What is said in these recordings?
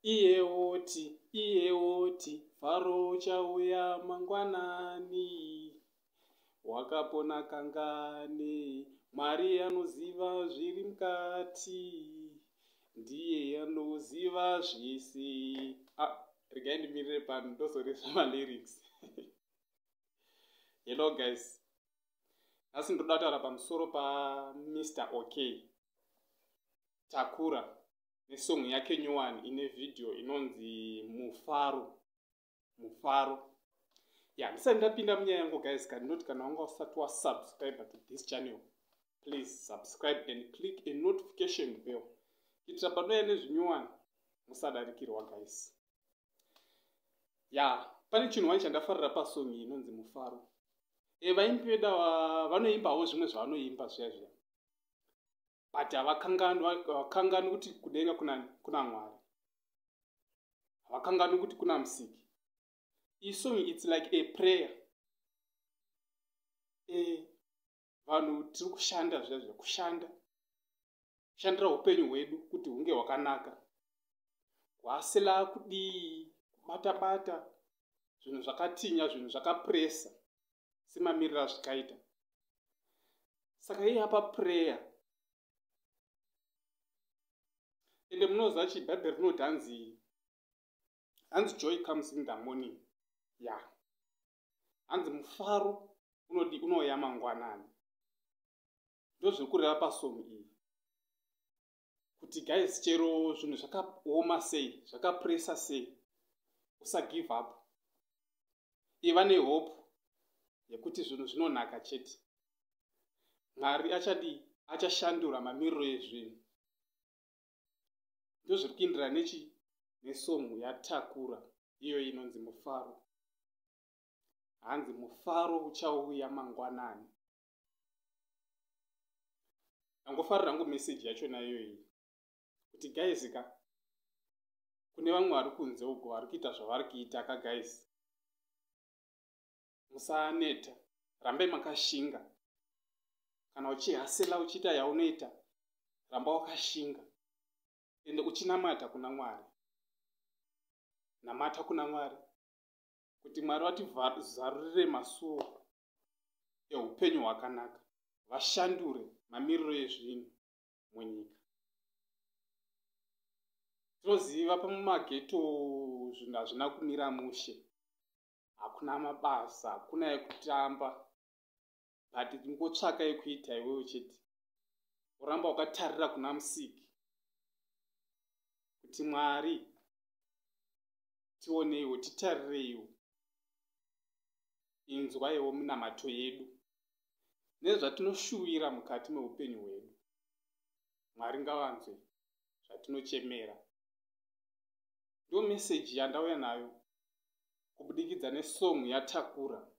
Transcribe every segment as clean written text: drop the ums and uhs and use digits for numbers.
Iye woti, iye woti, Faro uchauya mangwanani. Wakapona kangani? Mwari anoziva zviri mukati. Ndiye anoziva zvese. Ah, regai ndimirire pano ndozoresa malyrics. Hello guys. Nhasi ndoda kutaura pamusoro pa Mr. OK. Takura nesong yake nyowani ine video inonzi Mufaro. Mufaro. Ya, ndisati ndapinda munyaya yangu guys, kandinoti kana wanga usati wasubscribe to this channel, please subscribe and click a notification bell kuitira panouya nezvinyowani musadarikirwa guys. Ya, pane chinhu wani chandafarira pasong iyi inonzi Mufaro. Vaimbi vedu vanoimbawo zvimwe zvavanoimba zviya zviya, but havakanganwi kuti kudenga kuna Mwari, havakanganwi kuti kuna Musiki. Iyi song, it's like a prayer. Vanhu tiri kushanda zviya zviya, kushanda kushandira upenyu hwedu kuti hunge hwakanaka, hwasela kudii, kubata bata zvinhu zvakatinya, zvinhu zvakapresa semamiriro azvikaita. Saka iye apa prayer. Ende munoziva chibhaibheri rinoti hanzi joy comes in the morning. Ya, yeah. Hanzi mufaro unodi unouya mangwanani. Ndozviri kureva pasong iyi kuti guys, chero zvinhu zvakaoma sei, zvakapresa sei, usagive up, iva nehope yekuti zvinhu zvinonaka chete. Mwari achadii? Achashandura mamiriro ezvinhu. Ndozviri kuenderana nechi nesong yaTakura iyo inonzi Mufaro. Hanzi mufaro uchauya mangwanani. Angofarira hangu meseji yachona iyoyi kuti guys ka, kune vamwe vari kunze uko vari kuita zvavari kuita ka, guys, musaneta, rambai makashinga. Kana uchihasela, uchiita yaunoita, ramba wakashinga ende uchinamata kuna Mwari. Namata kuna Mwari kuti Mwari vatizarurire masuo eupenyu hwakanaka, vashandure mamiriro ezvinhu munyika. Tinoziva pamumageto zvinhu hazvina kumira mushe, hakuna mabasa, hakuna ekutamba, but ngotsvaka yekuita iwewe chete, uramba wakatarira kuna Musiki kuti Mwari tioneiwo, titarireiwo, inzwaiwo minamato yedu nezvatinoshuvira mukati meupenyu hwedu. Mwari ngavanzwe zvatinochemera. Ndo meseji yandauya nayo kubudikidza nesong yaTakura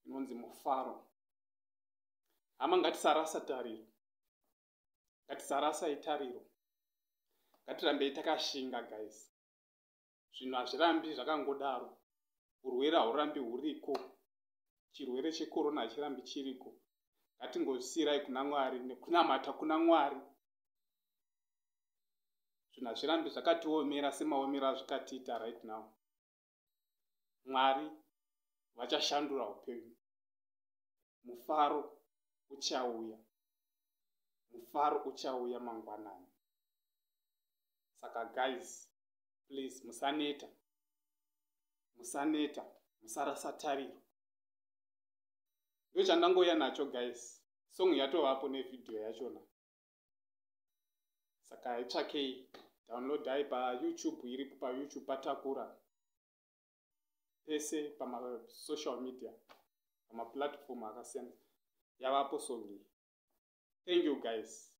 inonzi Mufaro. Hama, ngatisarasa tariro, ngatisarasai tariro, ngatirambei takashinga guys. Zvinhu hazvirambi zvakangodaro, urwere haurambi huriko, chirwere chekorona hachirambi chiriko. Ngatingosiyirai kuna Mwari nekunamata kuna Mwari. Zvinhu hazvirambi zvakatiomera semaomero azvikatiita right now. Mwari vachashandura upenyu, mufaro uchauya, mufaro uchauya mangwanani. Saka guys, please, musaneta, musaneta, musarasa tariro. Ndo chandangouya nacho guys. Song yatovapo nevhidhiyo yachona, saka itsvakei, downloadai paYouTube, iripo paYouTube paTakura, pese pamasocial media, pamaplatform akasiyana yavapo song iyi. Thank you guys.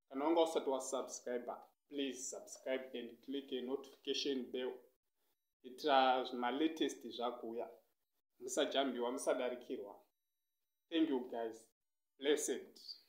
Kana wanga usati wasubscribe, please subscribe and click a notification bell itira zvimalatest zvakuuya, musajambiwa, musadarikirwa. Thank you guys, blessed.